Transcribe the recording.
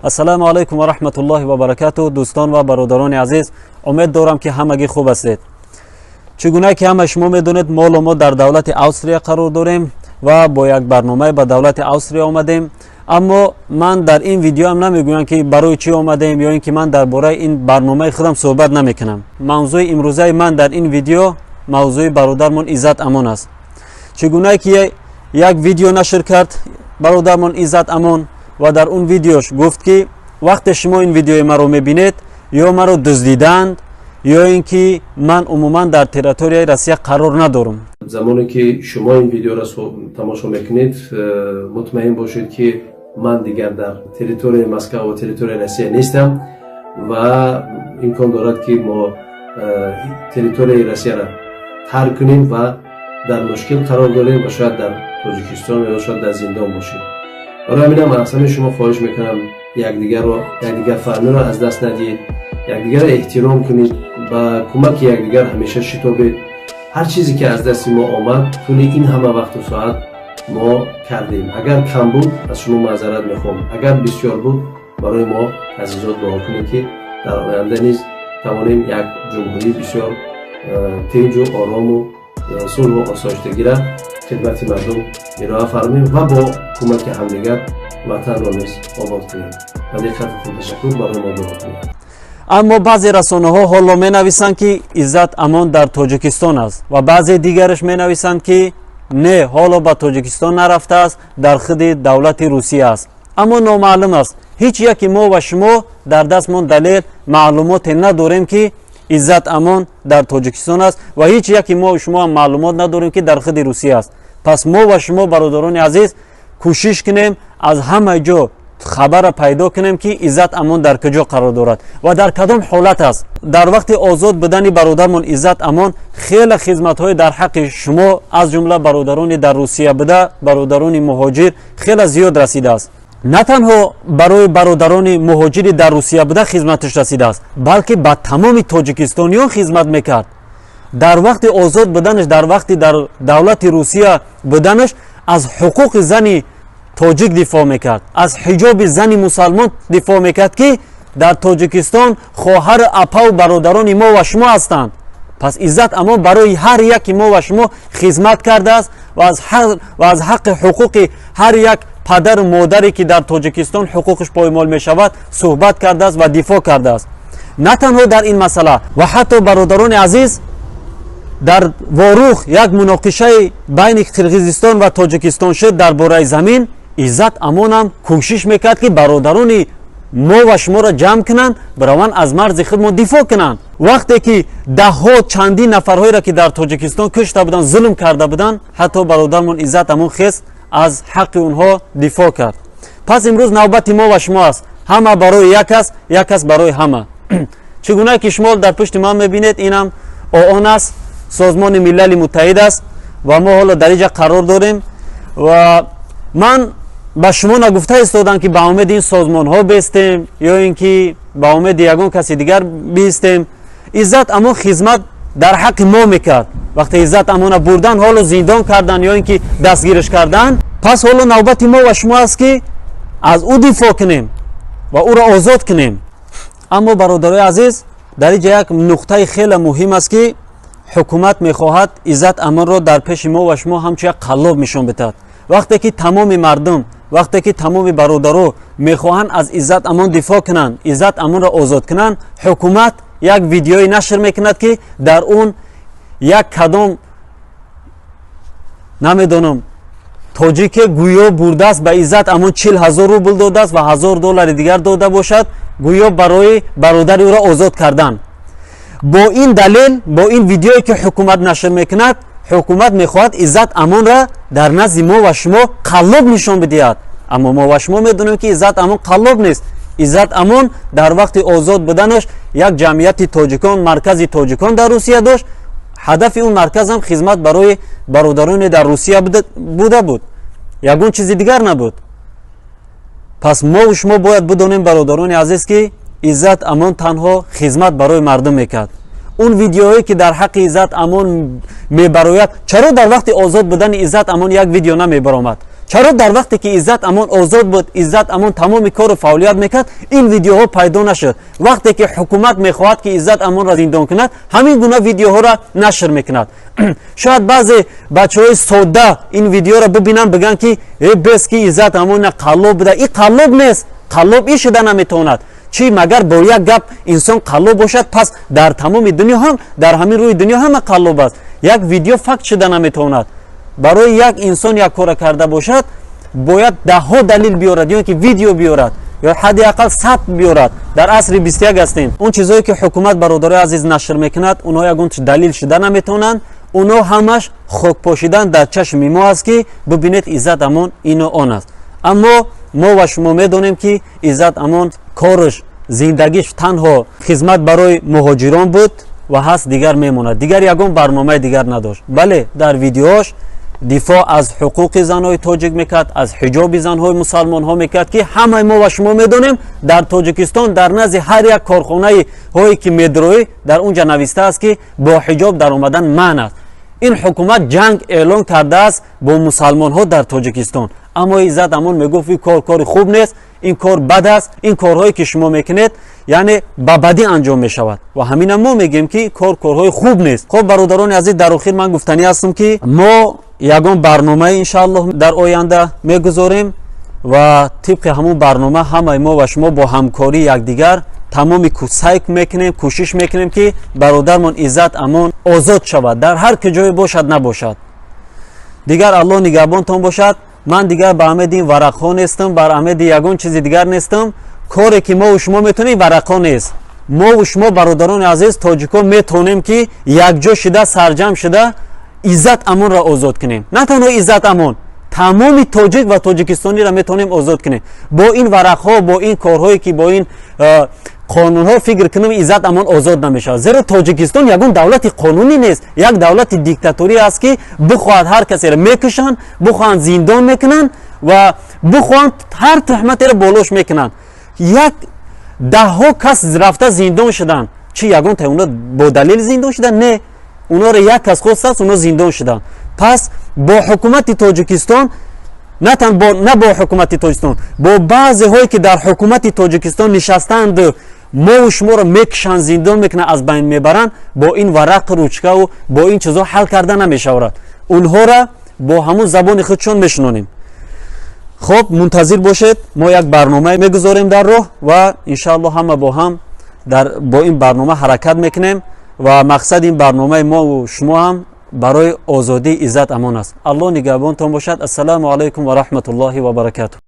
Ассалому алайкум ва раҳматуллоҳи ва баракатуҳ. Дӯстон ва бародарони азиз, умед дорам, ки ҳамагӣ хуб ҳастед. Чӣ гуна ки ҳама шумо медонед, ҳоло мо дар давлати Австрия қарор дорем ва бо як барномае ба давлати Австрия омадем. Аммо ман дар ин видеоам намегӯям, ки барои чӣ омадем ё ин ки ман дар бораи ин барномаи худам суҳбат намекунам. Мавзӯи имрӯзаи ман дар ин видео мавзӯи бародармон Иззат Амон аст. Чӣ гуна ки як видео нашр кард бародармон Иззат Амон ва дар он видеош гуфт, ки вақте шумо ин видеои маро мебинед, ё маро дуздиданд, ё ин ки ман умуман дар территорияи Россия қарор надорам. Замоне ки шумо ин видеоро тамошо мекунед, мутмаин бошед, ки ман дигар дар территорияи Москва ва территорияи Россия нестам ва имкон дорад, ки мо территорияи Россияро тарк кунем ва дар мушкил қарор дорем ва шояд дар Тоҷикистон ё шояд дар зиндон бошем. Барои ҳаминам аз ҳамаи шумо хоҳиш мекунам, якдигарро, якдигарфаҳмиро аз даст надиҳед, якдигарро эҳтиром кунед, ба кӯмаки якдигар ҳамеша шитобед. Ҳар чизе ки аз дасти мо омад, тӯли ин ҳама вақту соат мо кардем. Агар кам буд, аз шумо маъзарат мехоҳам, агар бисёр буд, барои мо азизот дуо кунед, ки дар оянда низ тавонем як ҷумҳурии бисёр тинҷу орому сулҳу осоиштагира хидмати мардум ироа фармоем ва бо кӯмаки ҳамдигар ватанро низ обод кунем. Ба диққататон ташаккур, барои мо дуо кунед. Аммо баъзе расонаҳо ҳоло менависанд, ки Иззат Амон дар Тоҷикистон аст, ва баъзе дигараш менависанд, ки не, ҳоло ба Тоҷикистон нарафтааст, дар худи давлати Русия аст. Аммо номаълум аст. Ҳеҷ яке мо ва шумо дар дастмон далел, маълумоте надорем, ки Иззат Амон дар Тоҷикистон аст, ва ҳеҷ яке мо шумо ҳам маълумот надорем, ки дар худи Русия аст. Пас мо ва шумо, бародарони азиз, кӯшиш кунем, аз ҳама ҷо хабарро пайдо кунем, ки Иззат Амон дар куҷо қарор дорад ва дар кадом ҳолат аст. Дар вақти озод будани бародармон Иззат Амон хеле хизматҳои дар ҳаққи шумо, аз ҷумла бародарони дар Русия буда, бародарони муҳоҷир, хеле зиёд расидааст. На танҳо барои бародарони муҳоҷири дар Русия буда хизматаш расидааст, балки ба тамоми тоҷикистониён хизмат мекард. Дар вақти озод буданаш, дар вақти дар давлати Русия буданаш, аз ҳуқуқи зани тоҷик дифоъ мекард, аз ҳиҷоби зани мусалмон дифоъ мекард, ки дар Тоҷикистон хоҳару апаву бародарони мо ва шумо ҳастанд. Пас Иззат Амон барои ҳар яки мо ва шумо хизмат кардааст ва аз ҳаққи ҳуқуқи ҳар як падару модаре, ки дар Тоҷикистон ҳуқуқаш поймол мешавад, суҳбат кардааст ва дифоъ кардааст. На танҳо дар ин масъала, ва ҳатто, бародарони азиз, дар Ворух як муноқишаи байни Қирғизистон ва Тоҷикистон шуд дар бораи замин. Иззат Амонам кӯшиш мекард, ки бародарони мо ва шуморо ҷамъ кунанд, бираванд, аз марзи худмо дифоъ кунанд. Вақте ки даҳҳо, чандин нафарҳоеро, ки дар Тоҷикистон кушта буданд, зулм карда буданд, ҳатто бародармон Иззат Амон хест, аз ҳаққи онҳо дифоъ кард. Пас имрӯз навбати мо ва шумо аст. Ҳама барои як кас, як кас барои ҳама. Чӣ гуна ки шумо дар пушти ман мебинед, инам ООН аст, Созмони Милали Муттаҳид аст, ва мо ҳоло дар инҷа қарор дорем. Ва ман ба шумо нагуфта истодам, ки ба умеди ин созмонҳо бестем ё ин ки ба умеди ягон каси дигар бистем. Иззат Амон хизмат дар ҳаққи мо мекард. Вақте Иззат Амона бурдан, ҳоло зиндон кардан ё ин ки дастгириш кардан, пас ҳоло навбати мо ва шумо аст, ки аз ӯ дифоъ кунем ва ӯро озод кунем. Аммо, бародарои азиз, дар инҷа як нуқтаи хеле муҳим аст, ки ҳукумат мехоҳад Иззат Амонро дар пеши мо ва шумо ҳамчун як қаллоб нишон бидиҳад. Вақте ки тамоми мардум, вақте ки тамоми бародаро мехоҳанд аз Иззат Амон дифоъ кунанд, Иззат Амонро озод кунанд, ҳукумат як видеое нашр мекунад, ки дар он як кадом, намедонам, тоҷике гӯё бурдааст, ба Иззат Амон 40 000 рубл додааст ва 1000 доллари дигар дода бошад, гӯё барои бародари ӯро озод кардан. Бо ин далел, бо ин видеое, ки ҳукумат нашр мекунад, ҳукумат мехоҳад Иззат Амонра дар назди мо ва шумо қаллоб нишон бидиҳад. Аммо мо ва шумо медонем, ки Иззат Амон қаллоб нест. Иззат Амон дар вақти озод буданаш як ҷамъияти тоҷикон, маркази тоҷикон дар Русия дошт. Ҳадафи он марказам хизмат барои бародароне дар Русия буда буд, ягон чизи дигар набуд. Пас мову шумо бояд бидонем, бародарони азиз, ки Иззат Амон танҳо хизмат барои мардум мекард. Он видеоҳое, ки дар ҳаққи Иззат Амон мебарояд, чаро дар вақти озод будани Иззат Амон як видео намебаромад? Чаро дар вақте ки Иззат Амон озод буд, Иззат Амон тамоми кору фаъолият мекард, ин видеоҳо пайдо нашуд? Вақте ки ҳукумат мехоҳад, ки Иззат Амонро зиндон кунад, ҳамин гуна видеоҳоро нашр мекунад. Шояд баъзе бачаҳои содда ин видеоро бибинанд, бигӯянд, ки э, бес, ки Иззат Амон қаллоб буда. И қаллоб нест, қаллоб и шуда наметавонад. Чӣ, магар бо як гап инсон қаллоб бошад, пас дар тамоми дунё ҳам, дар ҳамин рӯи дунё ҳама қаллоб аст. Як видео факт шуда наметавонад. Барои як инсон як кора карда бошад, бояд даҳҳо далил биёрад ё ки видео биёрад ё ҳадди ақал сабт биёрад. Дар асри 21 ҳастем. Он чизҳое, ки ҳукумат, бародарои азиз, нашр мекунад, онҳо ягон далил шуда наметавонанд. Онҳо ҳамаш хокпошидан дар чашми мо аст, ки бибинед, Иззат Амон ину он аст. Аммо мо ва шумо медонем, ки Иззат Амон кораш, зиндагиш танҳо хизмат барои муҳоҷирон буд ва ҳаст, дигар мемонад, дигар ягон барномаи дигар надошт. Бале, дар видеош дифоъ аз ҳуқуқи занҳои тоҷик мекард, аз ҳиҷоби занҳои мусалмонҳо мекард, ки ҳамаи мо ва шумо медонем, дар Тоҷикистон дар назди ҳар як корхонаҳое ки медроӣ, дар он ҷа навистааст, ки бо ҳиҷоб даромадан манъ аст. Ин ҳукумат ҷанг эълон кардааст бо мусалмонҳо дар Тоҷикистон. Аммо Иззат Амон мегуфт, ин кор кори хуб нест, ин кор бад аст, ин корҳое, ки шумо мекунед, яъне ба бадӣ анҷом мешавад. Ва ҳамина мо мегӯем, ки кор корҳои хуб нест. Хоб, бародарони азиз, дар охир ман гуфтанӣ ҳастам, ки мо ягон барномае, иншааллоҳ, дар оянда мегузорем ва тибқи ҳамун барнома ҳамаи мо ва шумо бо ҳамкории якдигар тамоми сай мекунем, кӯшиш мекунем, ки бародармон Иззат Амон озод шавад, дар ҳар куҷое бошад набошад. Дигар Аллоҳ нигаҳбонтон бошад. Ман дигар ба умеди ин варақҳо нестам, бар умеди ягон чизи дигар нестам. Коре, ки мову шумо метавонем, варақҳо нест. Мову шумо, бародарони азиз, тоҷикҳо, метавонем, ки якҷо шуда, сарҷамъ шуда, Иззат Амонро озод кунем. На танҳо Иззат Амон, тамоми тоҷик ва тоҷикистониро метавонем озод кунем. Бо ин варақҳо, бо ин корҳое, ки бо ин қонунҳо, фикр кунем, Иззат Амон озод намешавад, зеро Тоҷикистон ягон давлати қонунӣ нест, як давлати диктаторӣ аст, ки бихоҳад, ҳар касеро мекушанд, бихоҳанд, зиндон мекунанд ва бихоҳанд, ҳар туҳматеро болош мекунанд. Як даҳҳо кас рафта зиндон шуданд. Чӣ, ягон та уно бо далел зиндон шуданд? Не, онҳоро як кас хостааст, онҳо зиндон шуданд. Пас бо ҳукумати Тоҷикистон, на танҳо на бо ҳукумати Тоҷикистон, бо баъзеҳое, ки дар ҳукумати Тоҷикистон нишастанд, мову шуморо мекушанд, зиндон мекунанд, аз байн мебаранд, бо ин варақу ручкаву бо ин чизҳо ҳал карда намешавад. Онҳоро бо ҳамун забони худшон мешунонем. Хоб, мунтазир бошед, мо як барнома мегузорем дар роҳ ва иншааллоҳ ҳама бо ҳам дар бо ин барнома ҳаракат мекунем. Ва мақсади ин барномаи мову шумо ҳам барои озодии Иззат Амон аст. Аллоҳ нигаҳбонтон бошад. Ассалому алайкум ва раҳматуллоҳи ва баракатуҳ.